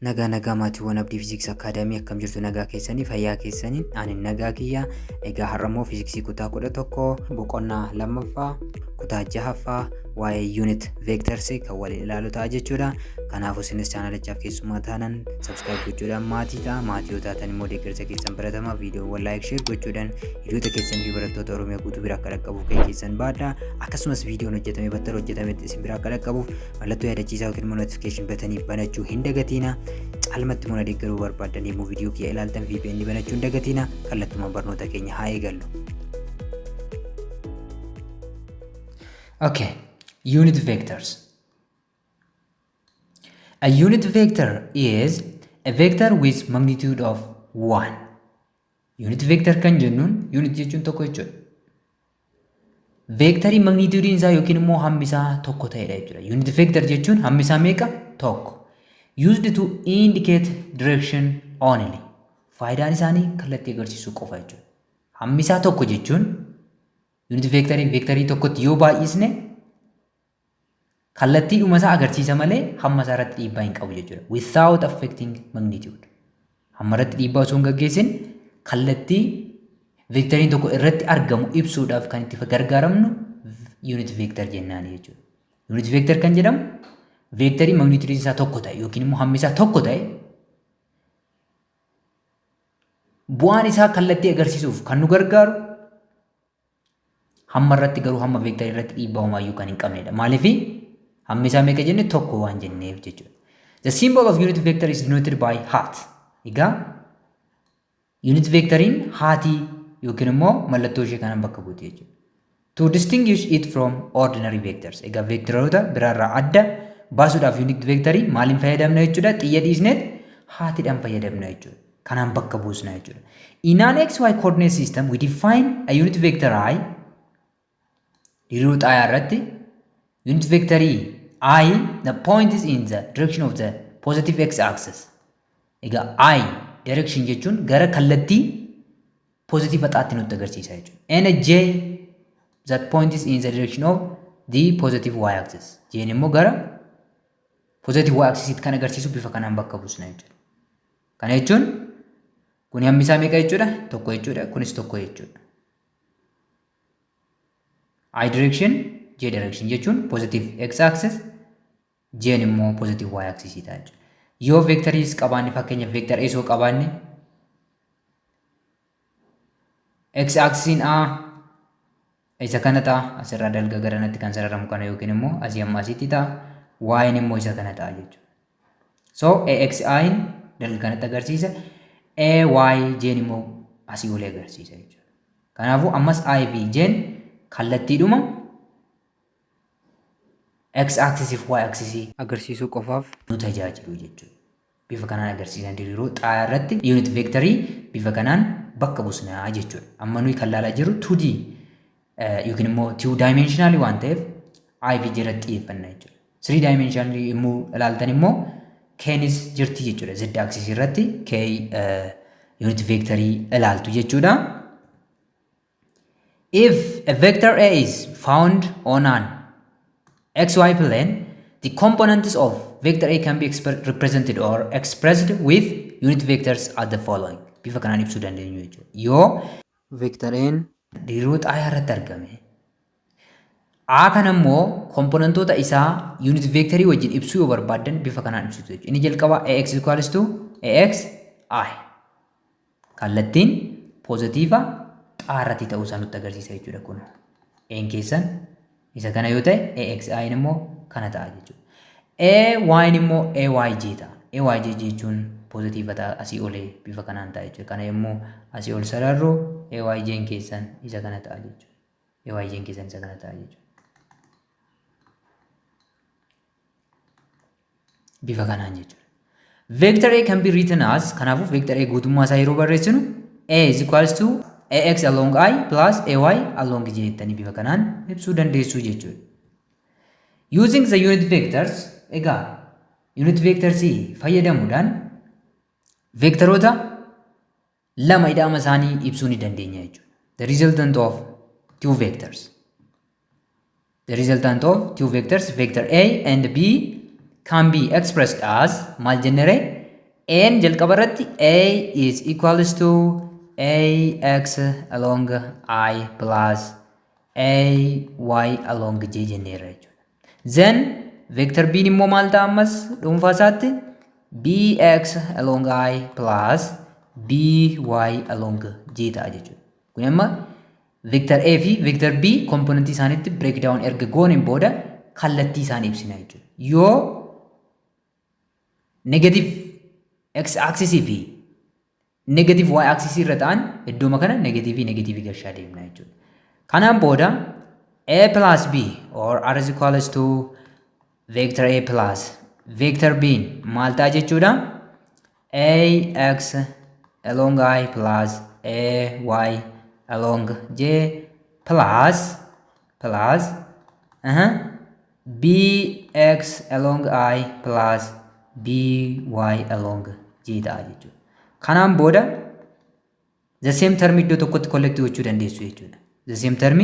Nagaa nagaa maatiiwwan Abdii Fiiziksii Akaadaamii, akkam jirtu? Nagaa keessanii, fayyaa keessanii? Ani nagaa kiyya. Egaa har'ammoo fiiziksii kutaa 11 boqonnaa lammaffaa kutaa jahaffaa waa'ee unit vectors kan waliin ilaalu ta'a jechuudha. Kanaafuu isinis chaanalichaaf keessummaa taanan subscribe gochuudhaan maatii ta'a. Maatii yoo taatan immoo deeggarsa keessan baratamaa viidiyoowwan like, share gochuudhaan hiriyoota keessan fi barattoota Oromiyaa guutuu bira akka dhaqqabuuf gahee keessan baadha. Akkasumas viidiyoon hojjetame battala hojjetametti isin bira akka dhaqqabuuf mallattoo yaadachiisaa yookiin immoo notification batanii banachuu hin dagatiina. Caalmatti immoo na deeggaruu barbaaddan yommuu viidiyoo kiyya ilaaltan VPN banachuu hin dagatiina. Kallattumaan barnoota keenya haa eegallu. Okay, unit vectors. A unit vector is a vector with magnitude of 1. Unit vector kan jennuun, unit jechuun tokko jechuudha. Veektarii magnituudiin isaa yookiin immoo hammi isaa tokko ta'edha jechuudha. Unit vector jechuun hammi isaa meeqa? Tokko. Used to indicate direction only. Faayidaan isaanii kallattii agarsiisuu qofa jechuudha. Hammi isaa tokko jechuun unit veektarii veektarii tokkotti yoo baay'isne kallattii dhuma isaa agarsiisa malee hamma isaa irratti dhiibbaa hin qabu jechuudha. Without affecting magnitude. Hamma irratti dhiibbaa osoo hin gaggeessin kallattii veektariin tokko irratti argamu ibsuudhaaf kan itti gargaaramnu unit vector jennaan jechuudha. Unit vector kan jedhamu veektarii magnituudiin isaa tokko ta'e yookiin immoo hammi isaa tokko ta'e, bu'aan isaa kallattii agarsiisuuf kan nu gargaaru, hamma irratti garuu, hamma veektarii irratti dhiibbaa homaayyuu kan hin qabnedha. Maaliif? Hammi isaa meeqa jenne? Tokko waan jenneef jechuudha. The symbol of unit vector is denoted by hat. Egaa unit vectoriin hatii yookiin immoo mallattoo ishee kanaan bakka buuti jechuudha. To distinguish it from ordinary vectors. Egaa veektaroota biraarraa adda baasuudhaaf unit vectorii maaliin fayyadamna jechuudha? Xiyya dhiisneet hatiidhaan fayyadamna jechuudha. Kanaan bakka buusna jechuudha. In an XY coordinate system, we define a unit vector i. Diriiruu xaayaa irratti unit vectorii i, the point is in the direction of the positive x axis. Egaa i direction jechuun gara kallattii positive xaatti nutti agarsiisa jechuudha. And a j that point is in the direction of the positive y axis. J'n immoo gara positive y axis kan agarsiisu bifa kanaan bakka buusna jechuudha. Kana jechuun kuni hammi isaa meeqa jechuudha? Tokko jechuudha. Kunis tokko jechuudha. I direction, J direction jechuun positive x axis, J'n immoo positive y axis ta'a jechuudha. Yoo veektariis qabaanne, fakkeenya vector A soo qabaanne, x axisiin A isa kana ta'a, asirraa dalga garanatti kan sararamu kana yookiin immoo asii amma asitti ta'a, Y'n immoo isa kana ta'a jechuudha. So AXI'n dalga kanatti agarsiisa, AYJ'n immoo asii olii agarsiisa jechuudha. Kanaafuu ammas I fi J'n kallattiidhuma x axis fi y axis agarsiisuu qofaaf nu tajaajilu jechuudha. Bifa kanaan agarsiisan diriiruu xaayaa irratti unit vectorii bifa kanaan bakka buusnaa jechuudha. Amma nuyi kan laalaa jirru 2D yookiin immoo 2 dimensional waan ta'eef I fi J irratti xiyyeeffanna jechuudha. 3 dimensional yommuu ilaaltan immoo K'nis jirti jechuudha. Z axis irratti K unit vectorii ilaaltu jechuudha. If a vector A is found on an XY plane, the components of vector A can be represented or expressed with unit vectors as the following. Bifa kanaan ibsuu dandeenyu jechuudha. Yoo vector A'n diriiruu xaayaa irratti argame, A kana immoo komponentoota isaa unit vectorii wajjin ibsuu yoo barbaaddan bifa kanaan ibsitu jechuudha. Inni jalqabaa AX equals to AX I. Kallattiin poozitiiva xaa irratti ta'uu isaa nutti agarsiisa jechuudha kun. A'n keessan isa kana yoo ta'e, AXI'n immoo kana ta'a jechuudha. AY'n immoo AYJ ta'a. AYJ jechuun poozitiiva ta'a, asii olee bifa kanaan ta'a jechuudha. Kana yommuu asii ol sararru AYJ'n keessan isa kana ta'a jechuudha. AYJ'n keessan isa kana ta'a jechuudha. Bifa kanaan jechuudha. Vector A can be written as, kanaafuu vector A guutummaa isaa yeroo barreessinu A is equals to AX along I plus AY along J jettanii bifa kanaan ibsuu dandeessu jechuudha. Using the unit vectors, egaa unit vectors fayyadamuudhaan vectoroota lama ida'ama isaanii ibsuu ni dandeenya jechuudha. The resultant of two vectors. The resultant of two vectors, vector A and B, can be expressed as maal jennere? A'n jalqaba irratti A is equals to AX along I plus AY along J jenneerra jechuudha. Then vector B immoo maal ta'a ammas dhuunfaa isaatti? BX along I plus BY along J ta'a jechuudha. Kun amma vector A fi vector B komponentii isaaniitti breakdown erga gooneen booda kallattii isaanii ibsina jechuudha. Yoo negative x axis fi negative y axis irra ta'an, iddooma kana negative negative gashaa deemna jechuudha. Kanaan booda A plus B or R is equals to vector A plus vector B maal ta'a jechuudha? AX along I plus AY along J plus BX along I plus BY along J ta'a jechuudha. Kanaan booda the same term iddoo tokkotti collect gochuu dandeessu jechuudha. The same term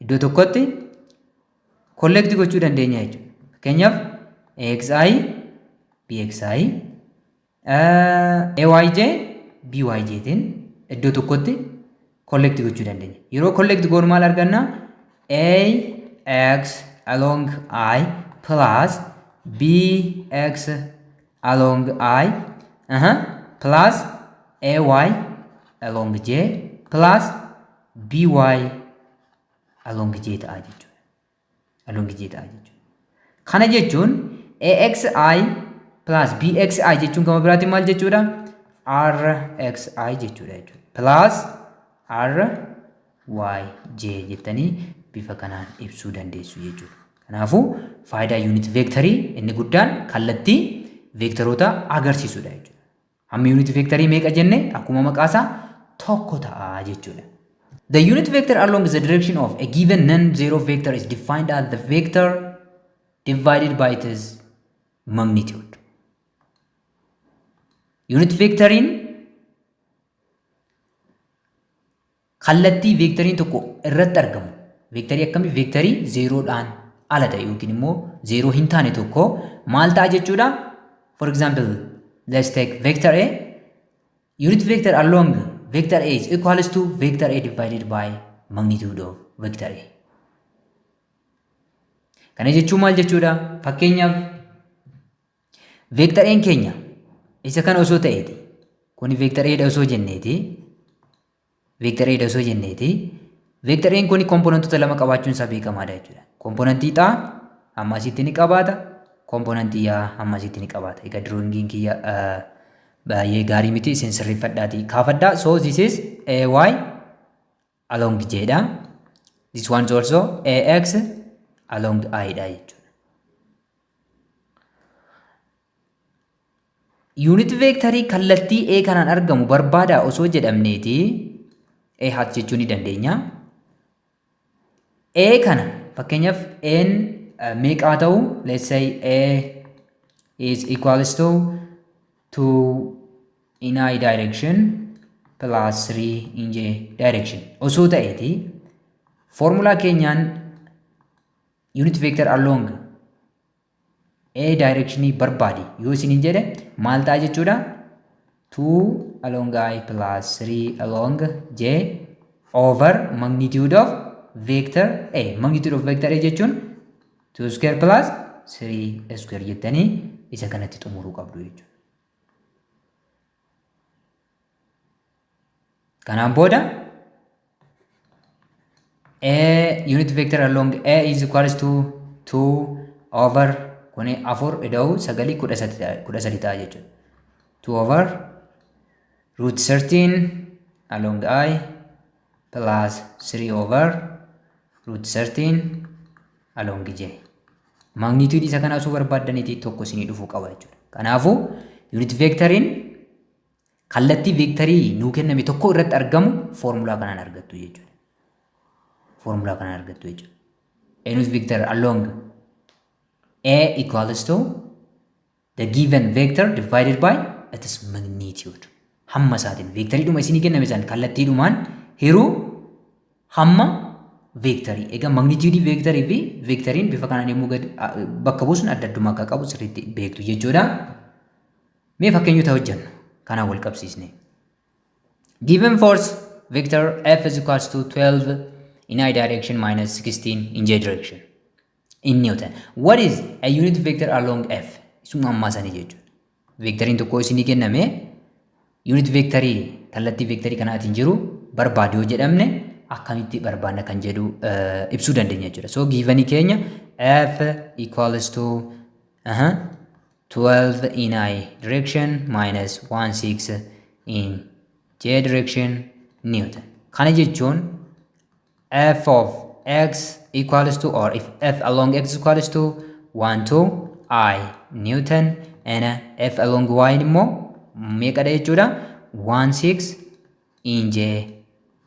iddoo tokkotti collect gochuu dandeenya jechuudha. Fakkeenyaaf, AXI BXI, AYJ BYJ tiin iddoo tokkotti collect gochuu dandeenya. Yeroo collect goonu maal arganna? AX along I plus BX along I plus AY along J plus BY along J ta'a jechuudha. Along J ta'a jechuudha. Kana jechuun AXI plus BXI jechuun gama biraatiin maal jechuudha? RXI jechuudha. Plus RYJ jettanii bifa kanaan ibsuu dandeessu jechuudha. Kanaafuu faayidaa unit vectorii inni guddaan kallattii veektaroota agarsiisudha jechuudha. Hammi unit vectorii meeqa jenne? Akkuma maqaasaa tokko ta'a jechuudha. The unit vector along the direction of a given non-zero vector is defined as the vector divided by its magnitude. Unit vectoriin kallattii veektoriin tokko irratti argamu. Veektarii akkamii? Veektarii zeeroodhaan ala ta'e yookiin immoo zeeroo hin taane tokko maal ta'a jechuudha? For example, let's take vector A. Unit vector along vector A is equals to vector A divided by magnitude of vector A. Kana jechuun maal jechuudha? Fakkeenyaaf, vector A keenya isa kana osoo ta'eeti. Kuni vector A dha osoo jenneeti. Vector A dha osoo jenneeti. Vector A kuni komponentoota lama qabaachuun isaa beekamaadha jechuudha. Komponentii x amma asitti ni qabaata. Komponentii y amma asitti ni qabaata. Egaa drawingiin kiyya baay'ee gaarii miti, isin sirreeffadhaatii kaafadhaa. So this is AY along J dha. This one is also AX along I dha jechuudha. Unit veektarii kallattii A kanaan argamu barbaadaa osoo jedhamneeti, A hat jechuu ni dandeenya. A kana fakkeenyaaf N meeqaa ta'u? Let's say A is equals to 2 in I direction plus 3 in J direction osoo ta'eeti, foormulaa keenyaan unit vector along A directionii barbaadi yoo isiniin jedhe maal ta'a jechuudha? 2 along I plus 3 along J over magnitude of vector A. Magnitude of vector A jechuun 2 square plus 3 square jettanii isa kanatti xumuruu qabdu jechuudha. Kanaan booda A unit vector along A is equals to 2 over, kuni afur ida'u sagalii 13 ta'a jechuudha. 2 over root 13 along I plus 3 over root 13 along J. Magnitude isa kana osoo barbaaddaniitii tokko isinii dhufuu qaba jechuudha. Kanaafuu unit vectoriin kallattii veektarii nuu kenname tokko irratti argamu foormulaa kanaan argattu jechuudha. Foormulaa kanaan argattu jechuudha. Unit vector along A equals to the given vector divided by its magnitude. Hamma isaatiin veektariidhuma isinii kenname san kallattiidhumaan hiruu hamma veektarii. Egaa magnitude veektarii fi veektariin bifa kanaan yommuu gad bakka buusnu adda addummaa akka qabu sirriitti beektu jechuudha. Mee fakkeenyota hojjennu kanaan wal qabsiisne. Given force vector F is equals to 12 in I direction minus 16 in J direction in Newton. What is a unit vector along F? Isuma ammaa sanii jechuudha. Vectoriin tokko isinii kenname, unit vectorii kallattii vectorii kanaatiin jiru barbaadu yoo jedhamne akkamitti barbaanna kan jedhu ibsuu dandeenya jechuudha. So givenii keenya F equals to 12 in I direction minus 16 in J direction Newton. Kana jechuun F of x equals to, or if F along x equals to 1 2 I Newton, and F along y immoo meeqadha jechuudha? 1 6 in J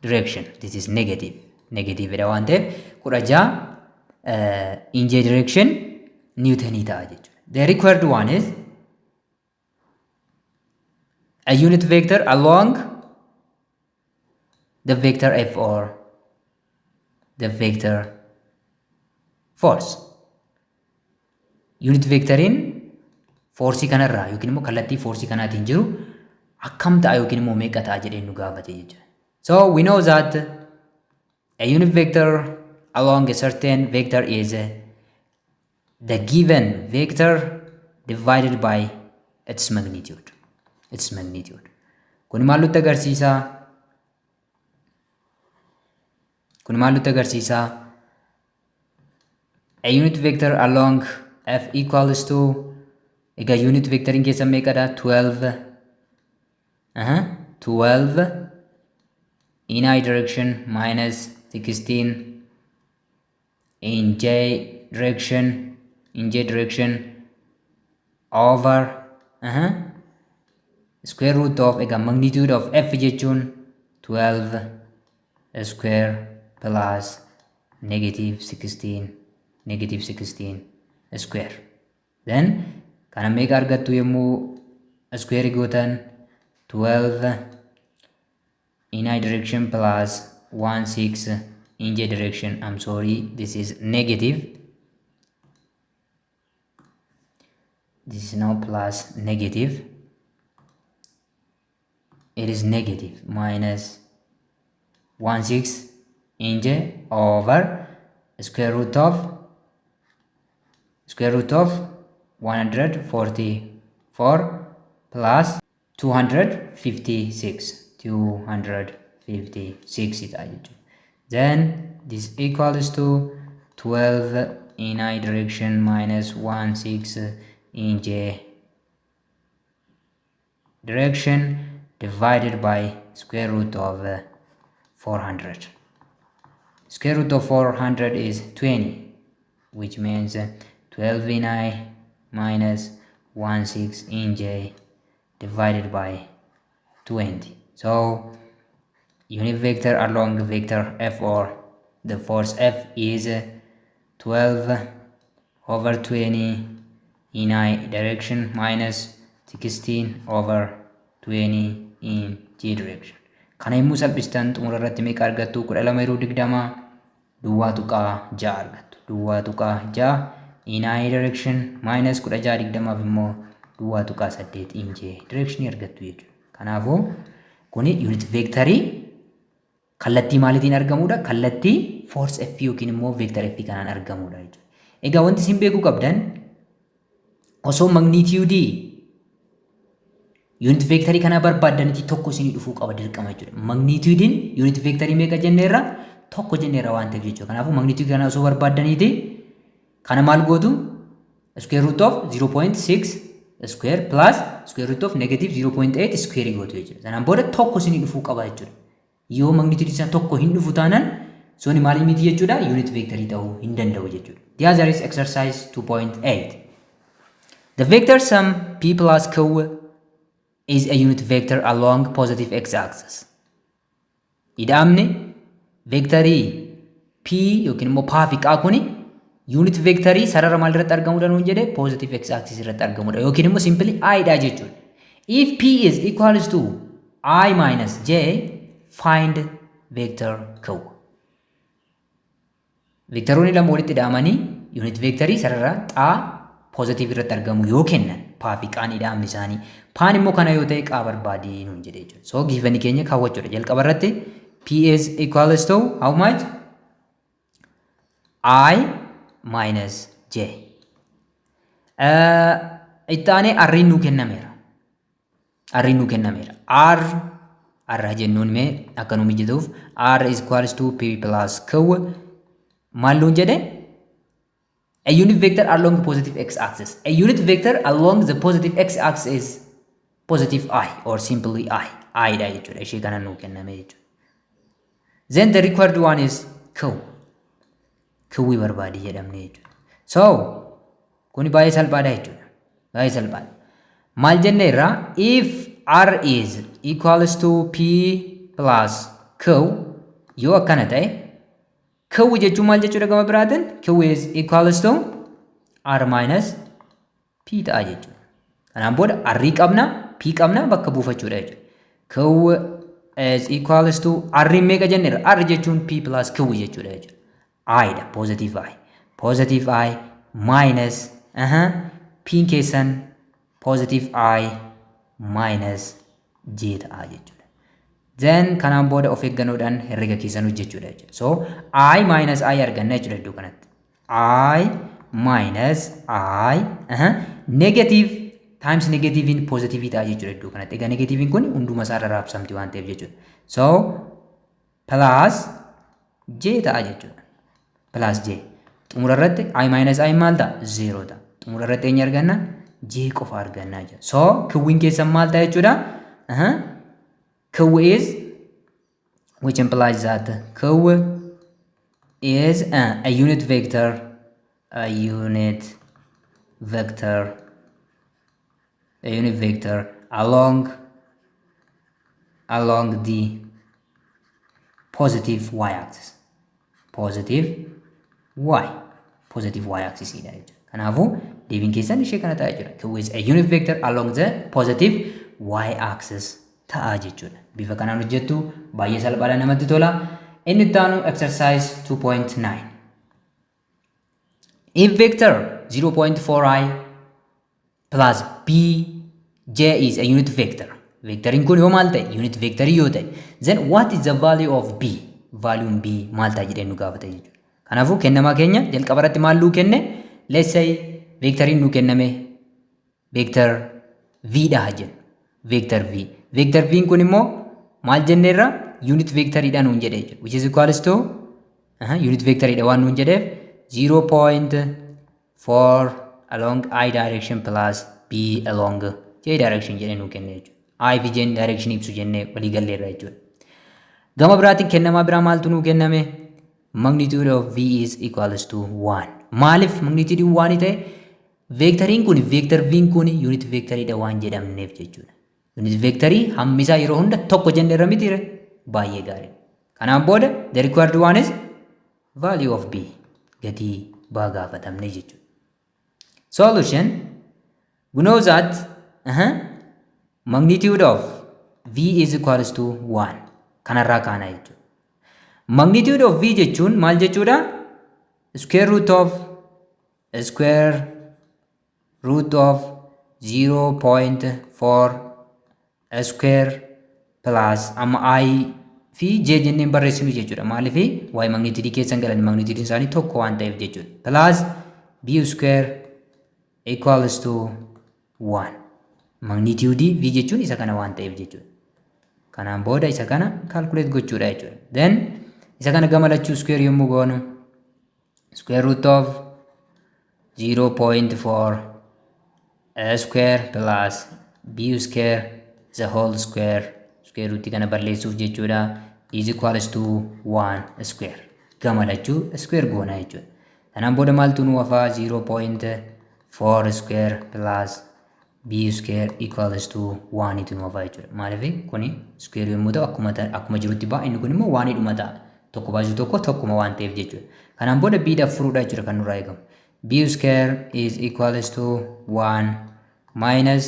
direction. This is negative. Negative dha waan ta'eef 16 in J direction Newtonii ta'a jechuudha. The required one is a unit vector along the vector F or the vector force. Unit vectoriin forceii kanarraa yookiin immoo kallattii forceii kanaatiin jiru akkam ta'a yookiin immoo meeqa ta'a jedhee nu gaafate jechuudha. So we know that a unit vector along a certain vector is the given vector divided by its magnitude. Its magnitude. Kun maal nutti agarsiisa? Kun maal nutti agarsiisa? A unit vector along F equals to, egaa unit vectoriin keessa meeqadha? 12, 12 in I direction minus 16 in J direction, in J direction, over square root of, egaa magnitude of F jechuun 12 square plus negative 16, negative 16 square. Then kana meeqa argattu yommuu square gootan? 12 in I direction plus 1 6 in J direction. I'm sorry, this is negative. This is now plus negative. It is negative minus 1 6 in J over square root of 144 plus 256, 256 ta'a jechuudha. Then this equals to 12 in I direction minus 1 6 in J direction divided by square root of 400. Square root of 400 is 20, which means 12 in I minus 1 6 in J divided by 20. So unit vector along vector F or the force F is 12 over 20 in I direction minus 16 over 20 in J direction. Kana yommuu salphistan xumura irratti meeqa argattu? 12 yeroo 20 0.6 argattu. 0.6 in I direction minus 16 20f immoo 0.8 in J direction argattu jechuudha. Kanaafuu kuni unit vectorii kallattii maaliitiin argamudha? Kallattii force F yookiin immoo vector F kanaan argamudha jechuudha. Egaa wanti isin beekuu qabdan, osoo magnitude unit vectorii kana barbaaddanitti tokko isinii dhufuu qaba dirqama jechuudha. Magnitudeiin unit vectorii meeqa jenneerra? Tokko jenneerra waan ta'eef jechuudha. Kanaafuu magnitude kana osoo barbaaddaniiti kana maal gootu? Square root of 0.6 square plus square root of negative 0.8 square gootu jechuudha. Sanaan booda tokko isinii dhufuu qaba jechuudha. Yoo magnitude isaa tokko hin dhufu taanaan suni maal miti jechuudha? Unit vectorii ta'uu hin danda'u jechuudha. The other is exercise 2.8. The vector sum P plus Q is a unit vector along positive x-axis. Ida'amni vectorii P yookiin immoo P fi Q kuni unit vectorii sarara maal irratti argamudha nuun jedhe? Positive x-axis irratti argamudha yookiin immoo simply I dha jechuudha. If P is equals to I minus J, find vector Q. Vectoroonni lama walitti ida'amanii unit vectorii sarara xaa Positive irratti argamu yoo kennan, paa fi qaaniidha hammi isaanii. Paan immoo kana yoo ta'e, qaa barbaadii nuun jedhee jechuudha. So givenii keenya kaawwachuudha. Jalqaba irratti P is equals to how much? I minus J. Itti aanee R'n nuu kennameera. R'n nuu kennameera. R R jennuun mee akka nu mijatuuf, R is equals to P plus Q. Maal nuun jedhe? A unit vector along positive x axis. A unit vector along the positive x axis is positive I or simply I. I dha jechuudha. Ishee kana nuu kenname jechuudha. Then the required one is Q. Q barbaadi jedhamne jechuudha. So kuni baay'ee salphaadha jechuudha. Baay'ee salphaadha. Maal jenne irraa? If R is equals to P plus Q yoo akkana ta'e, Q jechuun maal jechuudha gama biraatiin? Q is equals to R minus P ta'a jechuudha. Kanaan booda R qabna, P qabna, bakka buufachuudha jechuudha. Q is equals to R meeqa jenneerra? R jechuun P plus Q jechuudha jechuudha. I dha, positive I. Positive I minus P keessan positive I minus J ta'a jechuudha. Then kanaan booda of eeggannoodhaan herrega keessan hojjechuudha jechuudha. So I minus I arganna jechuudha iddoo kanatti. I minus I negative times negativein positive ta'a jechuudha iddoo kanatti. Egaa negativein kun hunduma isaa irra raabsamti waan ta'eef jechuudha. So plus J ta'a jechuudha. Plus J. Xumura irratti I minus I maal ta'a? Zero ta'a. Xumura irratti eenyu arganna? J qofa argannaa jira. So Q'n keessan maal ta'a jechuudha? Q is, which implies that Q is a unit vector along the positive y axis, positive y axis dha jechuudha. Kanaafuu deebiin keessan ishee kana ta'a jechuudha. Q is a unit vector along the positive y axis ta'a jechuudha. Bifa kanaan hojjettu, baay'ee salphaadha, namatti tola. Inni itti aanu exercise 2.9. If vector 0.4i plus b j is a unit vector. Vectoriin kun yoo maal ta'e? Unit vectorii yoo ta'e, then what is the value of b? Value b maal ta'a jedhee nu gaafate jechuudha. Kanaafuu kennamaa keenya jalqaba irratti maal nuu kenne? Let's say vectoriin nuu kenname vector v dha jennu. Vector v. Vector v kun immoo maal jenneerra? Unit vectoriidha nuun jedhee jechuudha. Which is equals to unit vectoriidha waan nuun jedheef, 0.4 along I direction plus b along j direction jedhee nuu kenne jechuudha. I fi j direction ibsu jennee walii galleerra jechuudha. Gama biraatiin kennamaa biraa maaltu nuu kenname? Magnitude of v is equals to 1. Maaliif magnitude 1 ta'e? Vectoriin kun, vector v kun unit vectoriidha waan jedhamneef jechuudha. Unit vectorii hammi isaa yeroo hunda tokko jenneerra mitiire? Baay'ee gaarii. Kanaan booda the required one is value of b, gatii baa gaafatamne jechuudha. Solution: we know that magnitude of v is equals to 1. Kanarraa kaana jechuudha. Magnitude of v jechuun maal jechuudha? Square root of 0.4 square plus, amma I fi j jenneen barreessinu jechuudha. Maaliif? Waa'ee magnitude keessan galan, magnitude isaanii tokko waan ta'eef jechuudha. Plus b square equals to 1. Magnitude v jechuun isa kana waan ta'eef jechuudha. Kanaan booda isa kana calculate gochuudha jechuudha. Then isa kana gama lachuu square yommuu goonu, square root of 0.4 square plus b square the whole square, square root kana balleessuuf jechuudha, is equals to 1 square. Gama lachuu square goona jechuudha. Kanaan booda maaltu nu hafaa? 0.4 square plus b square equals to 1 tu nu hafaa jechuudha. Maaliif? Kuni square yommuu ta'u akkuma jirutti ba'a, inni kun immoo waan dhuma ta'a. Tokko baasuu tokko tokkuma waan ta'eef jechuudha. Kanaan booda b dhaaf furuudha jechuudha kan nurraa eegamu. B square is equals to 1 minus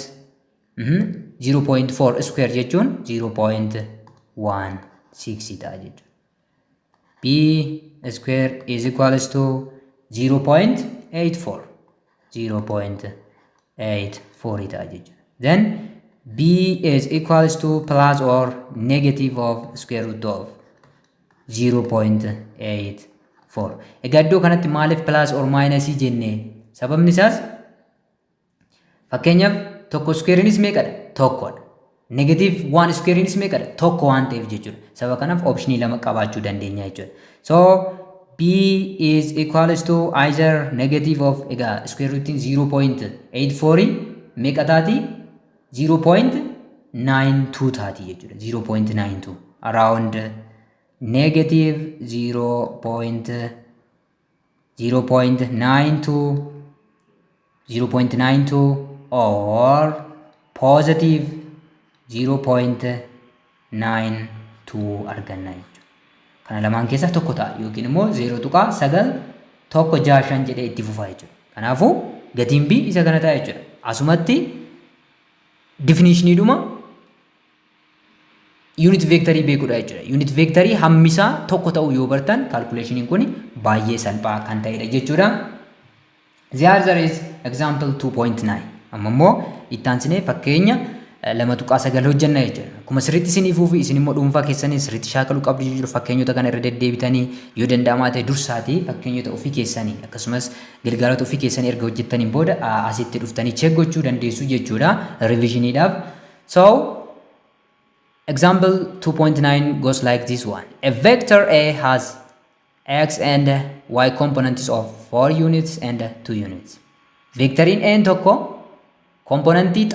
0.4 square jechuun 0.16 ta'a jechuudha. B square is equals to 0.84. 0.84 ta'a jechuudha. Then B is equals to plus or negative of square root of 0.84. Egaa iddoo kanatti maaliif plus or minus jenne? Sababni isaas, fakkeenyaaf, tokko square'inis meeqadha? Tokkodha. Negative one square'inis meeqadha? Tokko waan ta'eef jechuudha. Sababa kanaaf optionii lama qabaachuu dandeenya jechuudha. So B is equals to either negative of, egaa square rootiin 0.84 meeqa taati? 0.92 taati jechuudha. 0.92, around negative 0.0.92, 0.92 or positive 0.92 arganna jechuudha. Kana lamaan keessaa tokko ta'a yookiin immoo 0.9165 jedhee itti fufa jechuudha. Kanaafuu gatiin B isa kana ta'a jechuudha. Asumatti definitioniidhuma unit vectorii beekuudha jechuudha. Unit vectorii hammisaa tokko ta'uu yoo bartan, calculationiin kun baay'ee salphaa kan ta'edha jechuudha. The other is example 2.9. Amma immoo itti aansinee fakkeenya 2.9 hojjenna jechuudha. Akkuma sirriitti isin ifuu fi isin immoo dhuunfaa keessanii sirriitti shaakaluu qabdu jechuudha. Fakkeenyota kana irra deddeebitanii, yoo danda'amaa ta'e dursaatii fakkeenyota ofii keessanii akkasumas gilgaalota ofii keessanii erga hojjettaniin booda asitti dhuftanii check gochuu dandeessu jechuudha revisioniidhaaf. So example 2.9 goes like this one. A vector A has x and y components of 4 units and 2 units. Vectoriin A tokko componentii x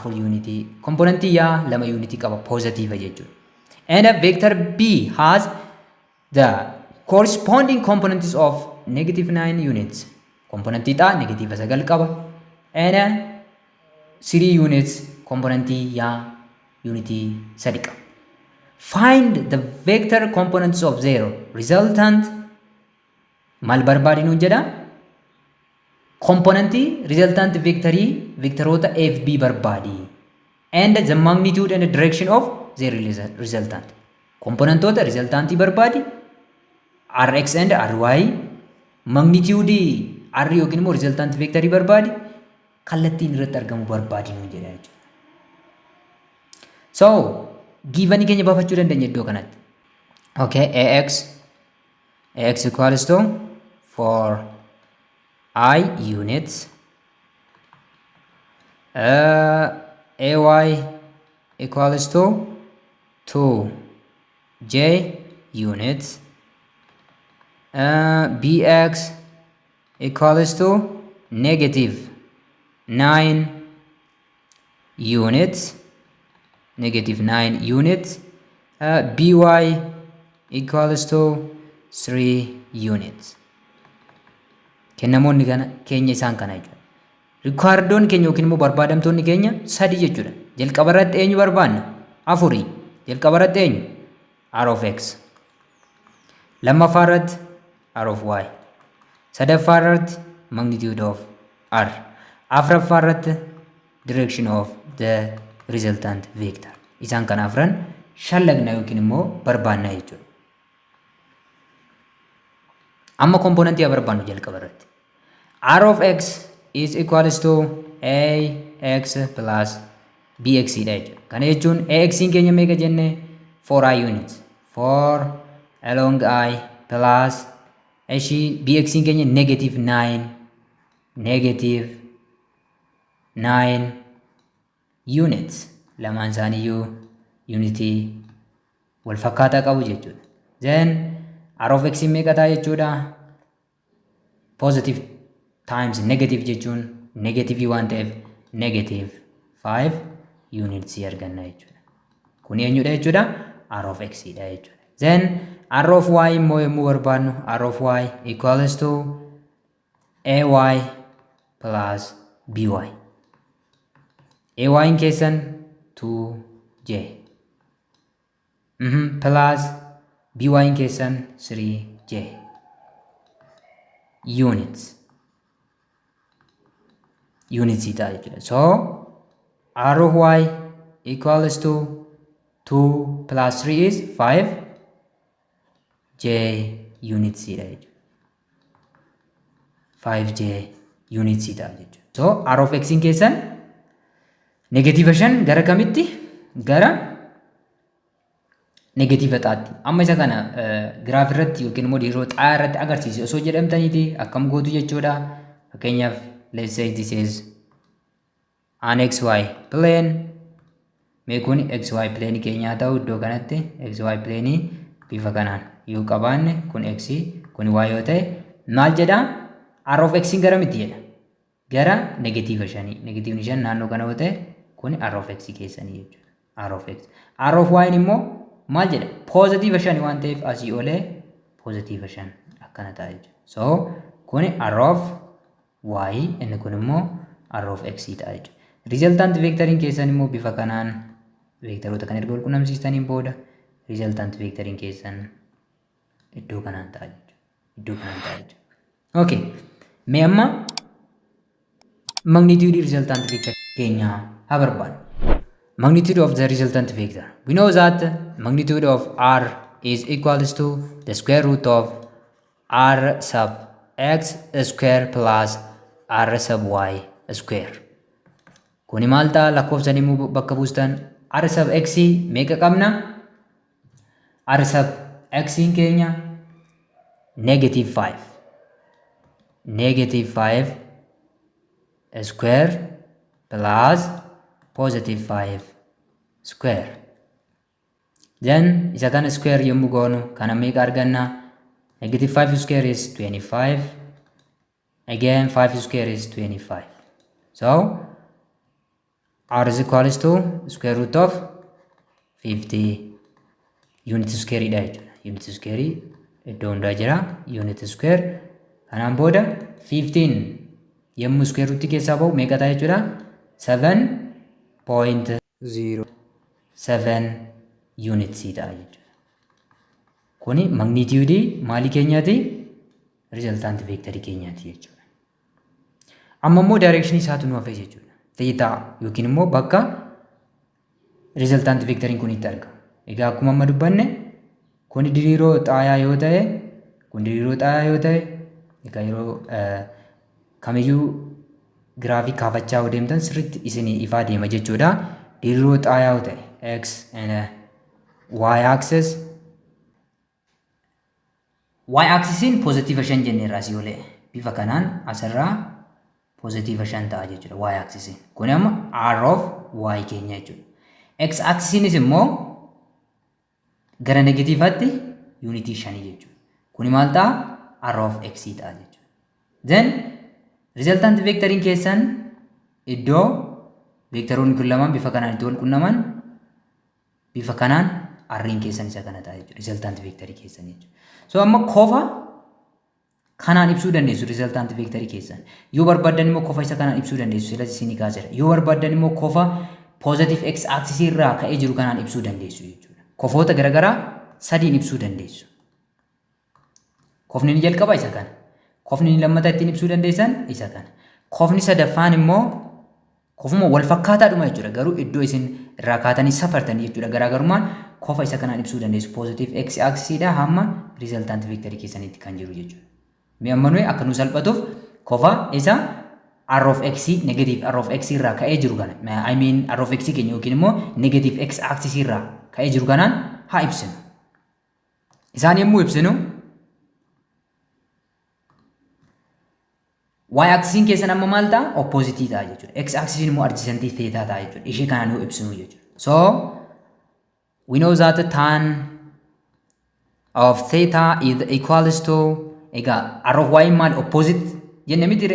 4 unitii, componentii y 2 unitii qaba, positive jechuudha. And a vector B has the corresponding components of negative 9 units. Componentii x negative 9 qaba. And 3 units, componentii y unitii 3 qaba. Find the vector components of their resultant. Maal barbaadi nuun jedha? Componentii resultant vectorii vectoroota A fi B barbaadi. And the magnitude and the direction of their resultant. Componentoota resultantii barbaadi. Rx and Ry, magnitude R yookiin immoo resultant vectorii barbaadi. Kallattiin irratti argamu barbaadi nuun jedha jechuudha. So, givenii keenya baafachuu dandeenya iddoo kanatti. Okay, ax equals to 4 i units, ay equals to 2 j units, bx equals to negative 9 units, negative 9 units, by equals to 3 units. Kennamoonni kana keenya isaan kana jechuudha. Requiredoon keenya yookiin immoo barbaadamtoonni keenya sadi jechuudha. Jalqaba irratti eenyu barbaanna? Afurii. Jalqaba irratti eenyu? R of x. Lammaffaa irratti R of y. Sadaffaa irratti magnitude of r. Afuraffaa irratti direction of the resultant vector. Isaan kana afran shallagna yookiin immoo barbaanna jechuudha. Amma componentii haa barbaannu jalqaba irratti. R of x is equals to a x plus bx dha jechuudha. Kana jechuun ax keenya meeqa jenne? 4i units. 4 along i plus ishii bx keenya negative 9, negative 9 units. Lamaan isaaniiyyuu unitii wal fakkaataa qabu jechuudha. Then r of x meeqa ta'a jechuudha? Positive times negative jechuun negative waan ta'eef negative 5 units arganna jechuudha. Kun eenyudha jechuudha? R of x dha jechuudha. Then r of y immoo yommuu barbaadnu, r of y equals to ay plus by. Ay keessan 2j plus by keessan 3j units, units ta'a jechuudha. So r of y equals to 2 plus 3 is 5 j units dha jechuudha. 5j Units ta'a jechuudha. So r of x keessan negative 5 gara kamitti? Gara negative xaatti. Amma isa kana graph irratti yookiin immoo diriiroo xaa irratti agarsiise osoo jedhamtaniiti akkam gootu jechuudha. Fakkeenyaaf, let's say this is an xy plane. Mee kun xy plane keenyaa ta'u, iddoo kanatti xy plane bifa kanaan yoo qabaanne, kun x, kun y yoo ta'e, maal jedha? R of x gara miti jedha? Gara negative 5. Negativeni 5 naannoo kana yoo ta'e, kun r of x keessanii jechuudha. R of x. R of y immoo maal jedha? Positive 5 waan ta'eef asii olee positive 5 akkana ta'a jechuudha. So kun r of y, inni kun immoo r of x ta'a jechuudha. Resultant vectoriin keessan immoo bifa kanaan vectoroota kan erga wal qunnamsiistaniin booda resultant vectoriin keessan iddoo kanaan ta'a jechuudha. Iddoo kanaan ta'a jechuudha. Okay. Mee amma magnitude resultant vector keenyaa haa barbaannu. Magnitude of the resultant vector. We know that magnitude of r is equals to the square root of r sub x square plus r sub y square. Kuni maal ta'a? Lakkoofsan immoo bakka buustan, r sub x meeqa qabna? R sub x keenya negative 5. Negative 5 square plus positive 5 square. Then isa kana square yommuu goonu kana meeqa arganna? Negative 5 square is 25. Again, 5 square is 25. So r is equals to square root of 50 unit square dha jechuudha. Unit square iddoo hundaa jira. Unit square kanaan booda 15 yommuu square root keessaa bahu meeqa ta'a jechuudha? 7.07 units ta'a jechuudha. Kuni magnitude maalii keenyaati? Resultant vectorii keenyaati jechuudha. Amma immoo direction isaatu nu hafe jechuudha. Theta yookiin immoo bakka resultant vectoriin kun itti argamu. Egaa akkuma amma dubbanne, kun diriiroo xaayaa yoo ta'e, kun diriiroo xaayaa yoo ta'e, egaa yeroo kamiyyuu giraafii kaafachaa yoo deemtan sirriitti isinii ifaa deema jechuudha. Diriiroo xaayaa yoo ta'e, x and y axis, y axisiin positive 5 jenneerra. Asii olee bifa kanaan asirraa positive 5 ta'a jechuudha y axisiin. Kun amma r of y keenya jechuudha. X axisiinis immoo gara negativeatti unitii 5 jechuudha. Kuni maal ta'a? R of x ta'a jechuudha. Then resultant vectoriin keessan iddoo vectoroonni kun lamaan bifa kanaan itti wal qunnaman, bifa kanaan r'n keessan isa kana ta'a jechuudha. Resultant vectorii keessan jechuudha. So amma kofa kanaan ibsuu dandeessu resultant vectorii keessan. Yoo barbaaddan immoo kofa isa kanaan ibsuu dandeessu, silas isinii kaaseera. Yoo barbaaddan immoo kofa positive x axis irraa ka'ee jiru kanaan ibsuu dandeessu jechuudha. Kofoota garaagaraa sadiin ibsuu dandeessu. Kofni inni jalqaba isa kana. Kofni inni lammataa ittiin ibsuu dandeessan isa kana. Kofni sadaffaan immoo kofuma wal fakkaataadhuma jechuudha. Garuu iddoo isin irraa kaatanii safartanii jechuudha. Garaagarummaan kofa isa kanaan ibsuu dandeessu. Positive x axisiidha hamma resultant vectorii keessanitti kan jiru jechuudha. Mee amma nuyi akka nu salphatuuf kofa isa r of x, negative r of x irraa ka'ee jiru kana, I mean, r of x keenya yookiin immoo negative x axis irraa ka'ee jiru kanaan haa ibsinu. Isaan yommuu ibsinu, y axisiin keessan amma maal ta'a? Opposite ta'a jechuudha. X axisiin immoo adjacent theta ta'a jechuudha. Ishee kanaan yoo ibsinu jechuudha. So we know that tan of theta is equals to, egaa r of y maal? Opposite jenne miti?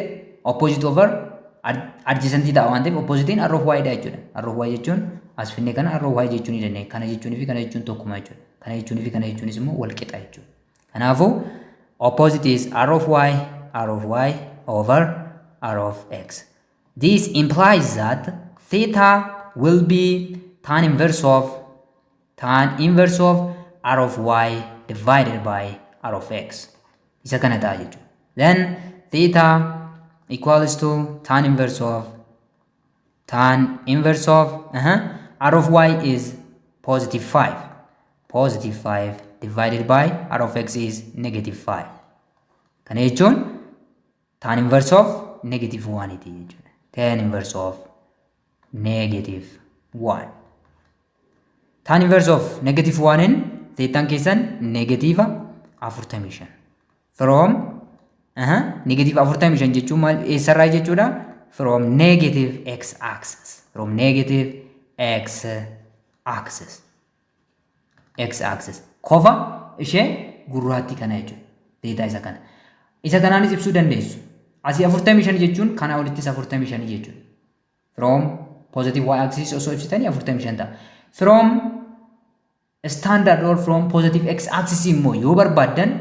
Opposite over adjacent ta'a waan ta'eef oppositiin r of y dha jechuudha. R of y jechuun as finnee kana r of y jechuu ni dandeenya. Kana jechuunii fi kana jechuun tokkuma jechuudha. Kana jechuunii fi kana jechuunis immoo wal qixa jechuudha. Kanaafuu opposite is r of y, r of y over r of x. This implies that theta will be tan inverse of r of y divided by r of x. Isa kana ta'a jechuudha. Then theta equals to tan inverse of r of y is positive 5, positive 5 divided by r of x is negative 5. Kana jechuun tan inverse of negative 1 iti jechuudha. Tan inverse of negative 1. Tan inverse of negative 1 in thetaan keessan negative 45. From negative 45 jechuun maal, eessarraa jechuudha? From negative x axis. From negative x axis. X axis. Kofa ishee gurraattii kana jechuudha. Theta isa kana. Isa kanaanis ibsuu dandeessu. Asii 45 jechuun kana olittis 45 jechuudha. From positive y axis osoo ibsitanii 45 ta'a. From standard or from positive x axis immoo yoo barbaaddan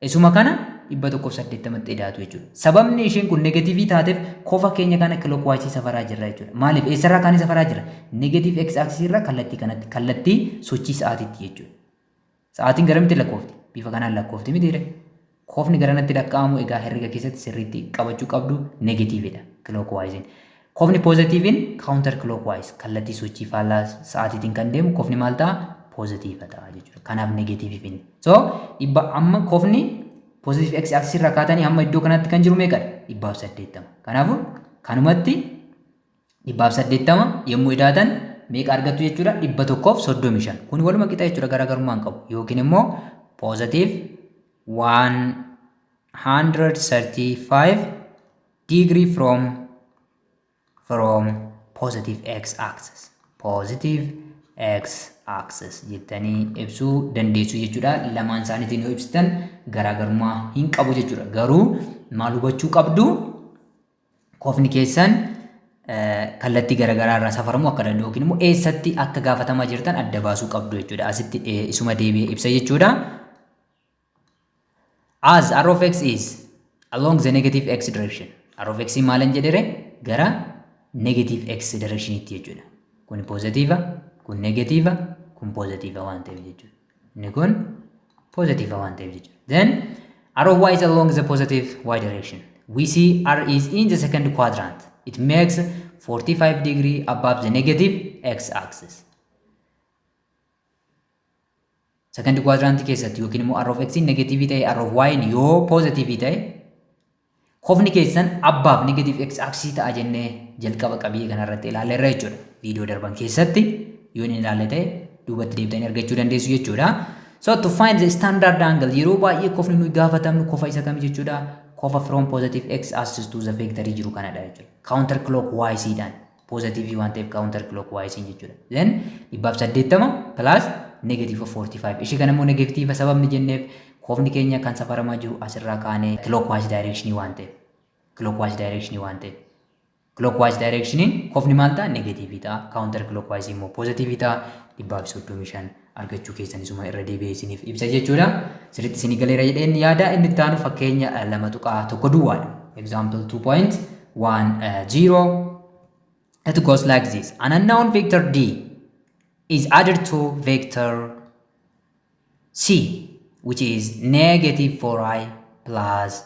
isuma kana 180tti idaatu jechuudha. Sababni isheen kun negatiivii taateef kofa keenya kana clockwise safaraa jirra jechuudha. Maaliif, eessarraa kaanii safaraa jira? Negative x axis irraa kallattii kanatti, kallattii sochii sa'aatiitti jechuudha. Sa'aatiin garamitti lakkoofti? Bifa kanaan lakkoofti mitiire? Kofni garanatti lakkaa'amu egaa herrega keessatti sirriitti qabachuu qabdu negatiividha clockwise. Kofni poozitiiviin counter clockwise, kallattii sochii faallaa sa'aatiitiin kan deemu kofni maal ta'a? Poozitiiva ta'a jechuudha. Kanaaf negatiivii finne. So dhibba amma kofni positive x axis irraa kaatanii hamma iddoo kanatti kan jiru meeqadha? 180. Kanaafuu kanumatti 180 yommuu idaatan meeqa argattu jechuudha? 135. Kun waluma qixa jechuudha, garaagarummaa hin qabu. Yookiin immoo positive 135 degree from positive x axis. Positive x axis jettanii ibsuu dandeessu jechuudha. Lamaan isaaniitiin yoo ibsitan garaagarummaa hin qabu jechuudha. Garuu maal hubachuu qabdu? Kofni keessan kallattii garaagaraa irraa safaramuu akka danda'u yookiin immoo eessatti akka gaafatamaa jirtan adda baasuu qabdu jechuudha. Asitti isuma deebi'ee ibsa jechuudha. As r of x is along the negative x direction. R of x maalan jedhere? Gara negative x directionitti jechuudha. Kun positive, kun negative, kun positive waan ta'eef jechuudha. Inni kun positive waan ta'eef jechuudha. Then r of y is along the positive y direction. We see r is in the second quadrant. It makes 45 degree above the negative x axis. Second quadrant keessatti yookiin immoo r of x negative ta'e, r of y yoo positive ta'e, kofni keessan above negative x axis ta'a jennee jalqaba qabiyyee kanarratti ilaalleerra jechuudha. Viidiyoo darban keessatti yoo inni ilaalle ta'e duubatti deebitanii argachuu dandeessu jechuudha. So to find the standard angle, yeroo baay'ee kofni nuyi gaafatamnu kofa isa kami jechuudha? Kofa from positive x axis to the vector jiru kanadha jechuudha. Counter clockwise dhaan, positive waan ta'eef counter clockwise jechuudha. Then 180 plus negative 45. Ishee kana immoo negative sababni jenneef kofni keenya kan safaramaa jiru asirraa kaanee clockwise direction waan ta'eef. Clockwise direction waan ta'eef. Clockwise directioniin kofni maal ta'a? Negative ta'a. Counter clockwise immoo positive ta'a. 135 argachuu keessan isuma irra deebi'ee isiniif ibsa jechuudha. Sirriitti isinii galeera jedheen yaada. Inni itti aanu fakkeenya 2.1 duwwaadha. Example 2.10. It goes like this. An unknown vector D is added to vector C, which is negative 4i plus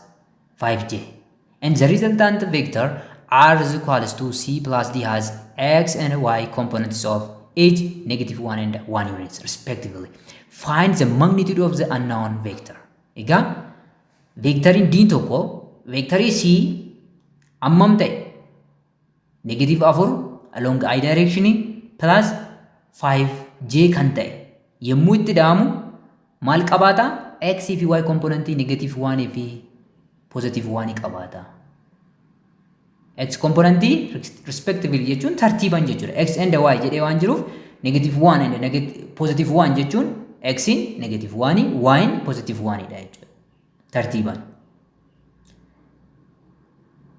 5j. And the resultant vector R is equals to C plus D has x and y components of each negative 1 and 1 units respectively. Find the magnitude of the unknown vector. Egaa veektariin D tokko veektarii C hammam ta'e, negative 4 along i direction plus 5j kan ta'e yommuu itti dha'amu maal qabaata? X fi y componentii negative 1 fi positive 1 qabaata. X componentii respectively jechuun tartiiban jechuudha. X and y jedhee waan jiruuf negative 1 and negative positive 1 jechuun x in negative 1, y in positive 1 dha jechuudha. Tartiiban.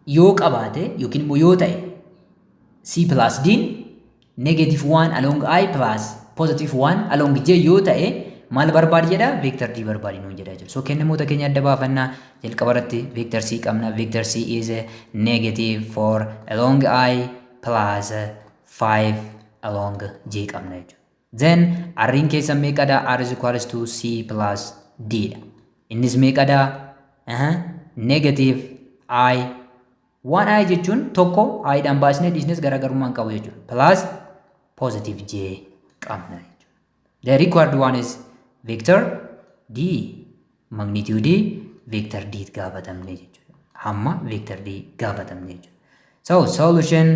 Yoo qabaate yookiin immoo yoo ta'e, C plus D negative 1 along i plus positive 1 along j yoo ta'e maal barbaadi jedha? Vector D barbaadi nuun jedha jechuudha. So kennamoota keenya adda baafannaa. Jalqaba irratti vector C qabna. Vector C is negative 4 along i plus 5 along j qabna jechuudha. Then R'n keessa meeqadha? R is equals to C plus D dha. Innis meeqadha? Negative i, 1 i jechuun tokko i dhaan baasnee dhiisnes garaagarummaa hin qabu jechuudha. Plus positive j qabna jechuudha. The required one is vector D. Magnitude vector D gaafatamne jechuudha. Hamma vector D gaafatamne jechuudha. So solution,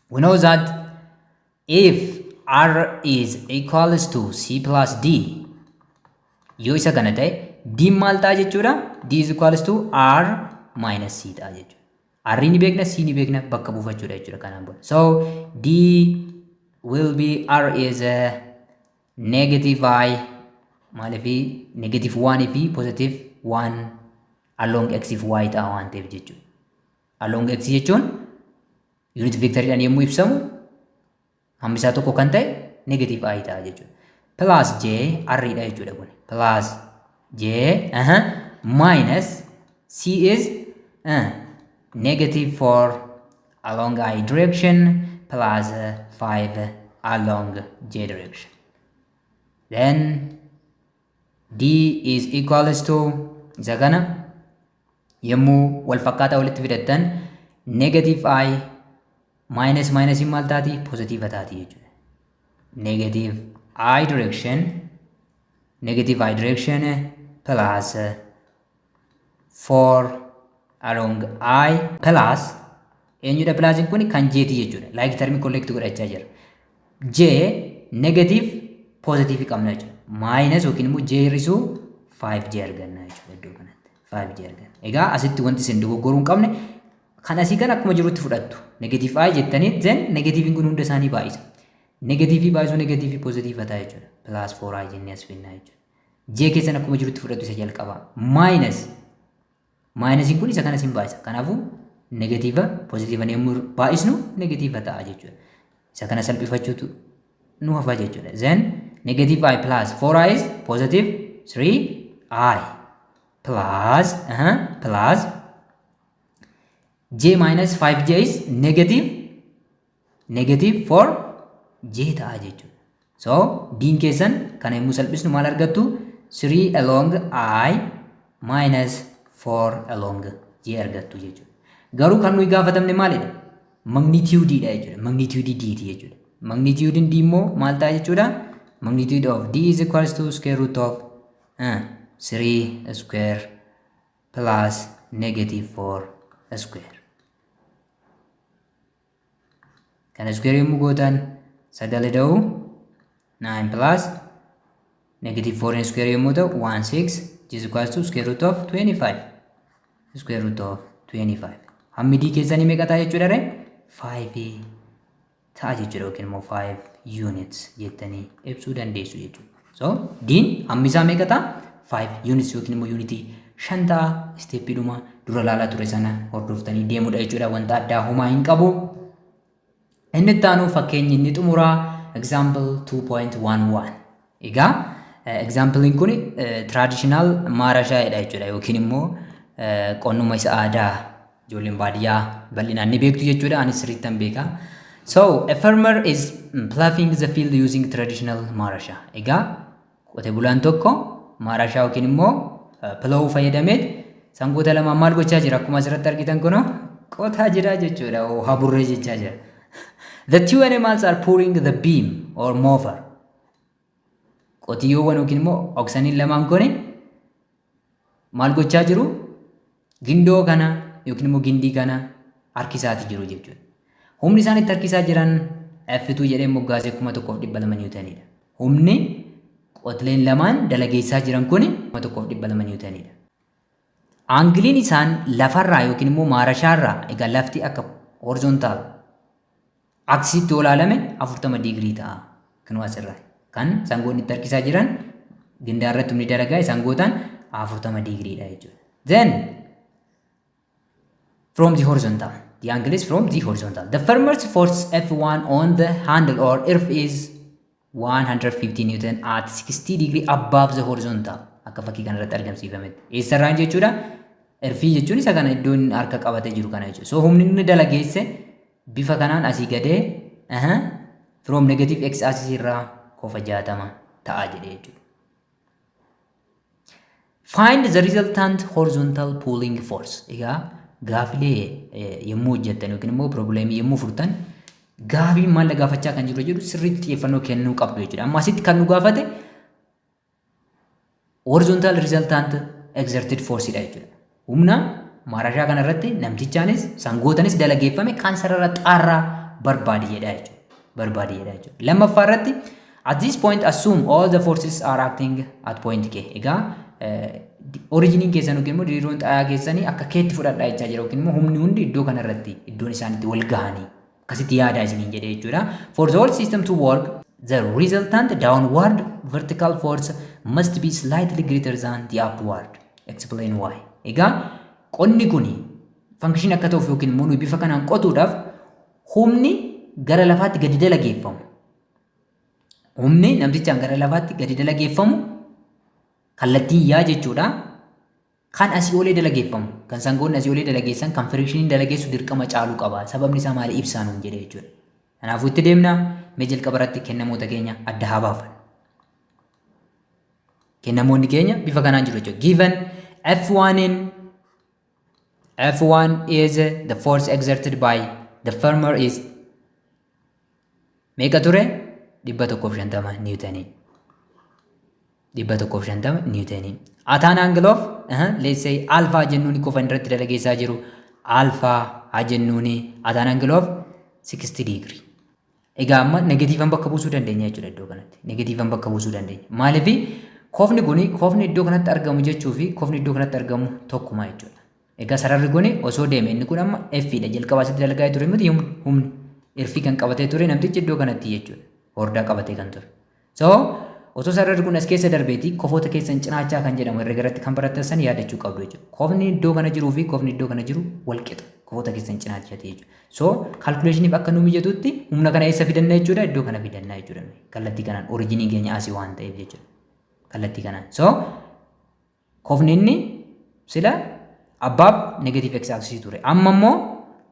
we know that if R is equals to C plus D, yoo isa kana ta'e, D maal ta'a jechuudha? D is equals to R minus C ta'a jechuudha. R ni beekna, C ni beekna, bakka buufachuudha jechuudha kanaan booda. So D will be R is a negative I, maaliif negative 1 fi positive 1 along x fi y ta'a waan ta'eef jechuudha. Along x jechuun unit vectoriidhaan yommuu ibsamu hammi isaa tokko kan ta'e negative i ta'a jechuudha. Plus j r dha jechuudha kun. Plus j minus c is negative 4 along i direction plus 5 along j direction. Then d is equals to, isa kana yommuu wal fakkaataa walitti fidattan, negative i minus minus maal taati? Positive taati jechuudha. Negative i direction, negative i direction plus 4 along i plus eenyudha plusiin kun? Kan jti jechuudha. Like termii collect godhachaa jira. J negative positive qabna jechuudha. Minus yookiin immoo j hir'isuu 5j arganna jechuudha iddoo kanatti. 5j arganna. Egaa asitti wanti isin dogoggoruu hin qabne kan asii kan akkuma jirutti fudhattu. Negative i jettanii, then negatiiviin kun hunda isaanii baay'isa. Negatiivii baay'isuu negatiivii positive ta'a jechuudha. Plus 4i jennee as finnaa jechuudha. J keessan akkuma jirutti fudhattu isa jalqabaa. Minus minusiin kun isa kana sin baay'isa. Kanaafuu negative positive yommuu baay'isnu negative ta'a jechuudha. Isa kana salphifachuutu nu hafa jechuudha. Then negative i plus 4i is positive 3i plus j minus 5j is negative 4j ta'a jechuudha. So diin keessan kana yommuu salphisnu maal argattu? 3 along i minus 4 along j argattu jechuudha. Garuu kan nuyi gaafatamne maalidha? Magnitude dha jechuudha. Magnitude d ti jechuudha. Magnitude d immoo maal ta'a jechuudha? Magnitude of d is equals to square root of 3 square plus negative 4 square. Kana square yommuu gootan sagal da'u 9 plus negative 4 square yommuu ta'u 1 6 is equals to square root of 25. Square root of 25. Hammi d keessanii meeqa ta'a jechuudha ree? 5 ta'a jechuudha yookiin immoo 5 units jettanii ibsuu dandeessu jechuudha. So diin hammi isaa meeqa ta'a? 5 units yookiin immoo yuunitii 5 ta'a. Steppiidhuma dura ilaalaa ture sana hordoftanii deemudha jechuudha. Wanta addaa homaa hin qabu. Inni itti aanu fakkeenyi inni xumuraa example 2.11. Egaa exampleiin kun traditional maarashaadha jechuudha yookiin immoo qonnuma isa aadaa ijoolleen baadiyyaa bal'inaan ni beektu jechuudha. Anis sirriittan beeka. So a farmer is plowing the field using traditional maarashaa. Egaa qote bulaan tokko maarashaa yookiin immoo plow fayyadameet sangoota lamaan maal gochaa jira? Akkuma asirratti argitan kunoo qotaa jira jechuudha. Haburree jechaa jira. The two animals are pulling the beam or mower. Qotiyyoowwan yookiin immoo oxeniin lamaan kun maal gochaa jiru? Gindoo kana yookiin immoo gindii kana harkisaati jiru jechuudha. Humni isaan itti harkisaa jiran F2 jedhee moggaasee 1200 niwutaniidha. Humni qotileen lamaan dalageessaa jiran kun 1200 niwutaniidha. Angleiin isaan lafarraa yookiin immoo maarashaarraa, egaa lafti akka horizontal axisitti olaalame 40 digirii ta'a. Kunoo asirraa kan sangoonni itti harkisaa jiran gindaa irratti humni dalagaa sangootaan 40 digiriidha jechuudha. Then from the horizontal. The angle is from the horizontal. The farmer's force F1 on the handle or erf is 150 Newton at 60 degree above the horizontal. Akka fakkii kanarratti argamsiifametti. Eessarraan jechuudha? Erfii jechuun isa kana, iddoo inni harka qabatee jiru kana jechuudha. So humni inni dalageesse bifa kanaan asii gadee from negative x axis irraa kofa 60 ta'a jedhee jechuudha. Find the resultant horizontal pulling force. Egaa gaafilee yommuu hojjettan yookiin immoo problemii yommuu furtan gaafii maal gaafachaa kan jiru jedhu sirriitti xiyyeeffannoo kennuu qabdu jechuudha. Amma asitti kan nu gaafate horizontal resultant exerted force dha jechuudha. Humna Maarashaa kana irratti namtichaanis sangootanis dalageeffame kan sarara xaarraa barbaadi jedha jechuudha. Barbaadi jedha jechuudha. Lammaffaa irratti, at this point assume all the forces are acting at point K. Egaa originiin keessan yookiin immoo diriiroon xaayaa keessanii akka keetti fudhadhaa jechaa jira, yookiin immoo humni hundi iddoo kana irratti iddoon isaan itti wal gahanii akkasitti yaadaa isiniin jedhee jechuudha. For the whole system to work, the resultant downward vertical force must be slightly greater than the upward. Explain why. Egaa qonni kuni function akka ta'uuf yookiin immoo nuyi bifa kanaan qotuudhaaf humni gara lafaatti gadi dalageeffamu. Humni namtichaan gara lafaatti gadi dalageeffamu kallattiin yaa jechuudha. Kan asii olee dalageeffamu, kan sangoonni asii olee dalageessan, kan frictioniin dalageessu dirqama caaluu qaba. Sababni isaa maali, ibsaa nuun jedhe jechuudha. Kanaafuu itti deemna. Mee jalqaba irratti kennamoota keenya adda haa baafannu. Kennamoonni keenya bifa kanaan jiru jechuudha. Given F1 in F1 is the force exerted by the farmer is meeqa ture? 150 newtonii. 150 newtonii. At an angle of let's say alpha jennuuni, qofa irratti dalageessaa jiru alpha haa jennuuni, at an angle of 60 degree. Egaa amma negatiivan bakka buusuu dandeenya jechuudha iddoo kanatti. Negatiivan bakka buusuu dandeenya. Maaliif? Kofni kuni, kofni iddoo kanatti argamu jechuu fi kofni iddoo kanatti argamu tokkuma jechuudha. Egaa sararri kuni osoo deeme, inni kun amma F dha. Jalqaba asitti dalagaa ture miti? Humni irfii kan qabatee ture namtichi iddoo kanatti jechuudha. Hordaa qabatee kan ture. So osoo sararri kun as keessa darbeeti, kofoota keessan cinaachaa kan jedhamu herrega irratti kan barattan san yaadachuu qabdu jechuudha. Kofni iddoo kana jiruu fi kofni iddoo kana jiru wal qixa. Kofoota keessan cinaachaati jechuudha. So calculationiif akka nu mijatutti humna kana eessa fidanna jechuudha? Iddoo kana fidanna jechuudha. Kallattii kanaan originii keenya asii waan ta'eef jechuudha. Kallattii kanaan. So kofni inni sila above negative x axis ture. Amma immoo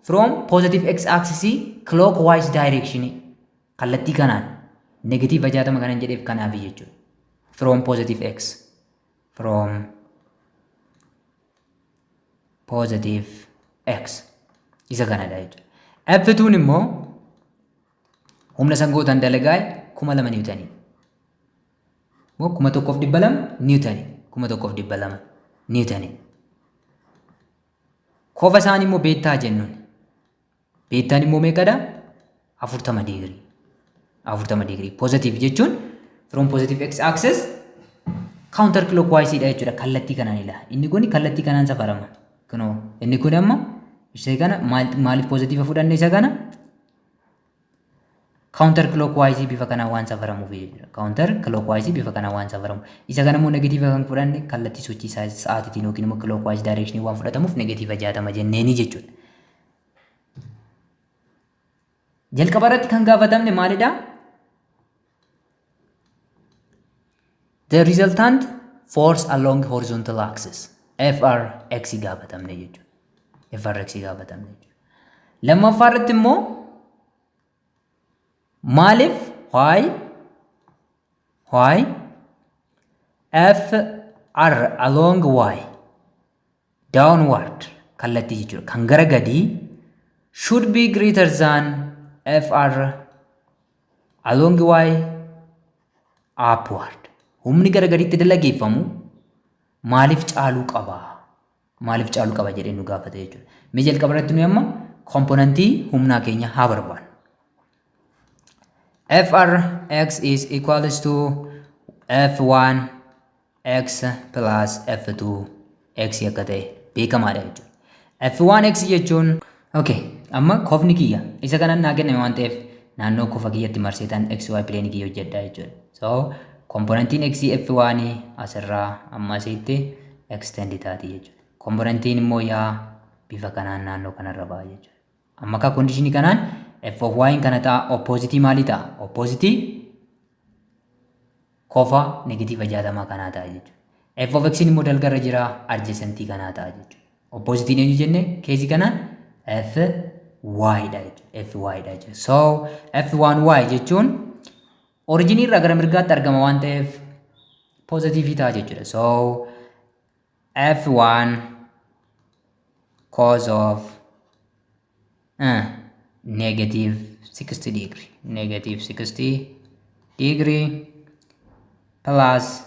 from positive x axis clockwise direction kallattii kanaan negative 60 kanan jedheef kanaaf jechuudha. From positive x, from positive x isa kanadha jechuudha. F2 immoo humna sangootaan dalagaa 2000 newtonii. Moo 1200 newtonii. 1200 newtonii. Kofa isaan immoo beta jennuun. Betaan immoo meeqadha? 40 digirii. 40 digirii. Positive jechuun from positive x axis counter clockwise dha jechuudha. Kallattii kanaan ilaala. Inni kun kallattii kanaan safarama. Kunoo inni kun amma ishee kana maaliif positive fudhanne? Isa kana counter clockwise bifa kanaan waan safaramuuf jechuudha. Counter clockwise bifa kanaan waan safaramu. Isa kana immoo negative kan fudhanne kallattii sochii sa'aatiitiin yookiin immoo clockwise direction waan fudhatamuuf negative 60 jenneeni jechuudha. Jalqaba irratti kan gaafatamne maalidha? The resultant force along horizontal axis FRX gaafatamne jechuudha. FRX gaafatamne jechuudha. Lammaffaa irratti immoo maaliif why FR along Y downward kallattii jechuudha. Kan gara gadii should be greater than FR along Y upward. Humni gara gadiitti dalageeffamu maaliif caaluu qaba? Maaliif caaluu qaba jedhee nu gaafate jechuudha. Mee jalqaba irratti nuyi amma componentii humnaa keenya haa barbaannu. FRX is equals to F1 X plus F2 X akka ta'e beekamaadha jechuudha. F1 X jechuun, okay, amma kofni kiyya isa kanan naa kenname waan ta'eef naannoo kofa kiyyatti marseetaan XY plane kiyya hojjedha jechuudha. So componentiin X F1 asirraa amma asitti extend taati jechuudha. Componentiin immoo yaa bifa kanaan naannoo kanarra ba'a jechuudha. Amma akka conditionii kanaan F of Y kana ta'a. Opposite maalii ta'a? Opposite kofa negative 60 kanaa ta'a jechuudha. F of X immoo dalgarra jira, adjacentii kanaa ta'a jechuudha. Opposite eenyu jenne? Caseii kanaan F Y dha jechuudha. F Y dha jechuudha. So F1Y jechuun originii irraa gara mirgaatti argama waan ta'eef positive ta'a jechuudha. So F1 cos of negative 60 degree, negative 60 degree plus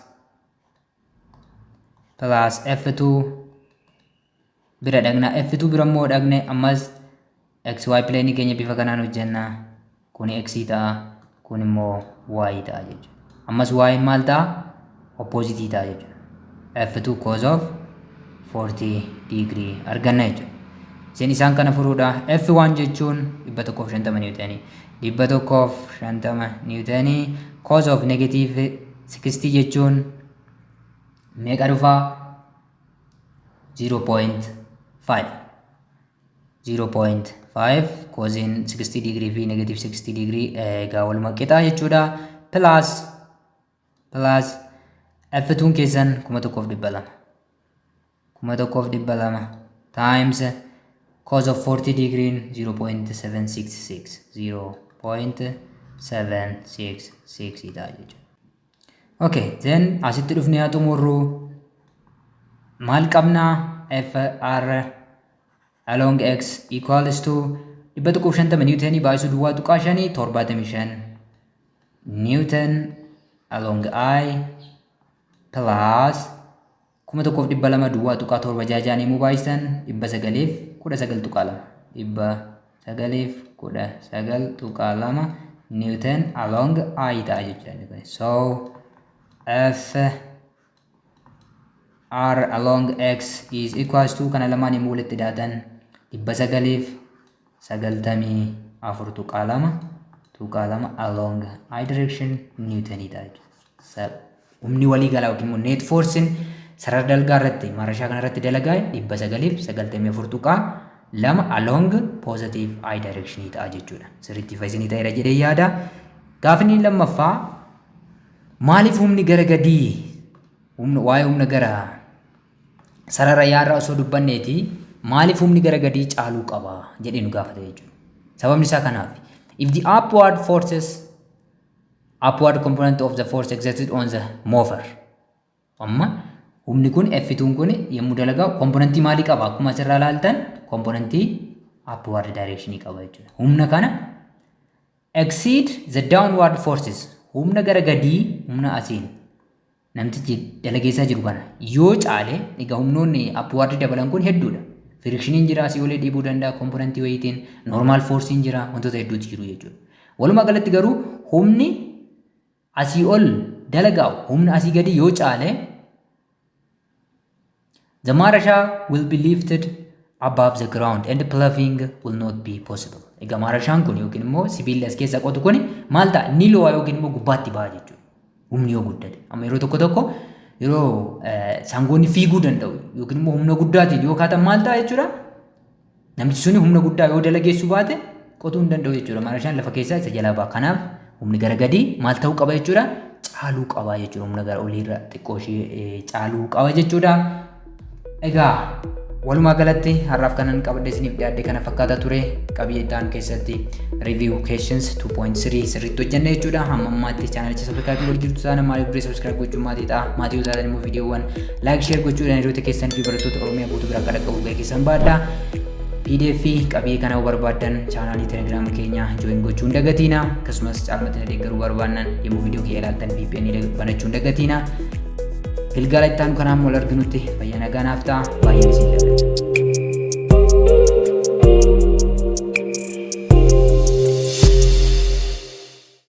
F2 bira dhaqna. F2 bira immoo dhaqne ammas XY plane keenya bifa kanaan hojjenna. Kun X ta'a, kun immoo Y ta'a jechuudha. Ammas Y maal ta'a? Opposite ta'a jechuudha. F2 cos of 40 degree arganna jechuudha. Isin isaan kana furuudha. F1 jechuun 150 newtonii. 150 newtonii cos of negative 60 jechuun meeqa dhufaa? 0.5. 0.5 cosine 60 degree fi negative 60 degree egaa waluma qixaa jechuudha. Plus F2 keessan 1200. 1200 times cos of 40 degree 0.766, 0.766 ta'a jechuudha. Okay, then asitti dhufnee haa xumurru. Maal qabnaa? FR along x equals to 150 newtonii baay'isuu 0.5, 75 newton along i plus 1200 0.76 yommuu baay'isan 919.2, 919.2 newton along i ta'a jechuudha. So F R along x is equals to kana lamaan yommuu walitti daatan 994.2.2 along i direction newtonii ta'a jechuudha. Humni walii galaa yookiin immoo net forcein sarara dalgaa irratti maarashaa kana irratti dalagaa 994.2 along positive i direction ta'a jechuudha. Sirriitti ifa ta'eera jedhee yaada. Gaafni lammaffaa maaliif humni gara gadii, humna waa'ee humna gara sarara yaarraa osoo dubbanneeti, maaliif humni gara gadii caaluu qaba jedhee nu gaafata jechuudha. Sababni isaa kanaaf. If the upward forces, upward component of the force exerted on the mover, amma humni kun F2 kun yommuu dalagaa componentii maalii qaba? Akkuma asirraa ilaaltan componentii upward direction qaba jechuudha. Humna kana exceed the downward forces, humna gara gadii, humna asiin namtichi dalageessaa jiru kana yoo caale, egaa humnoonni upward dabalan kun hedduudha. Frictioniin jira, asii olee dhiibuu danda'a componentii wayiitiin, normal forceiin jira, wantoota hedduutu jiru jechuudha. Walumaa galatti garuu humni asii ol dalagaa humna asii gadi yoo caale, the maarashaa will be lifted above the ground and ploughing will not be possible. Egaa maarashaan kun yookiin immoo sibiilli as keessa qotu kun maal ta'a? Ni lo'a yookiin immoo gubbaatti ba'a jechuudha. Humni yoo guddate. Amma yeroo tokko tokko yeroo sangoonni fiiguu danda'u yookiin immoo humna guddaatiin yoo kaatan maal ta'a jechuudha? Namtichi suni humna guddaa yoo dalageessuu baate qotuu hin danda'u jechuudha. Maarashaan lafa keessaa isa jalaa ba'a. Kanaaf humni gara gadii maal ta'uu qaba jechuudha? Caaluu qaba jechuudha. Humna gara oliirra xiqqoo ishee caaluu qaba jechuudha. Egaa walumaa galatti har'aaf kanan qabadhe isiniif dhiyaadhe kana fakkaata ture. Qabiyyee ta'an keessatti review questions 2.3 sirriitti hojjenna jechuudha. Hamma ammaatti channelicha subscribe godhu jirtu taana maaliif duree subscribe gochuun maatii ta'a. Maatii yoo taatan immoo viidiyoowwan like, share gochuudhaan hiriyoota keessan fi barattoota Oromiyaa guutuu bira akka dhaqqabuuf gahee keessan baadhaa. PDF qabiyyee kana yoo barbaaddan channelii Telegram keenya join gochuu hin dagatiina. Akkasumas caalmatti na deeggaruu barbaannan yommuu viidiyoo kiyya ilaaltan VPN banachuu hin dagatiina. Gilgaala itti aanu kanaan wal arginutti fayyaa nagaa naaf ta'a. Baay'een isin jaalladha.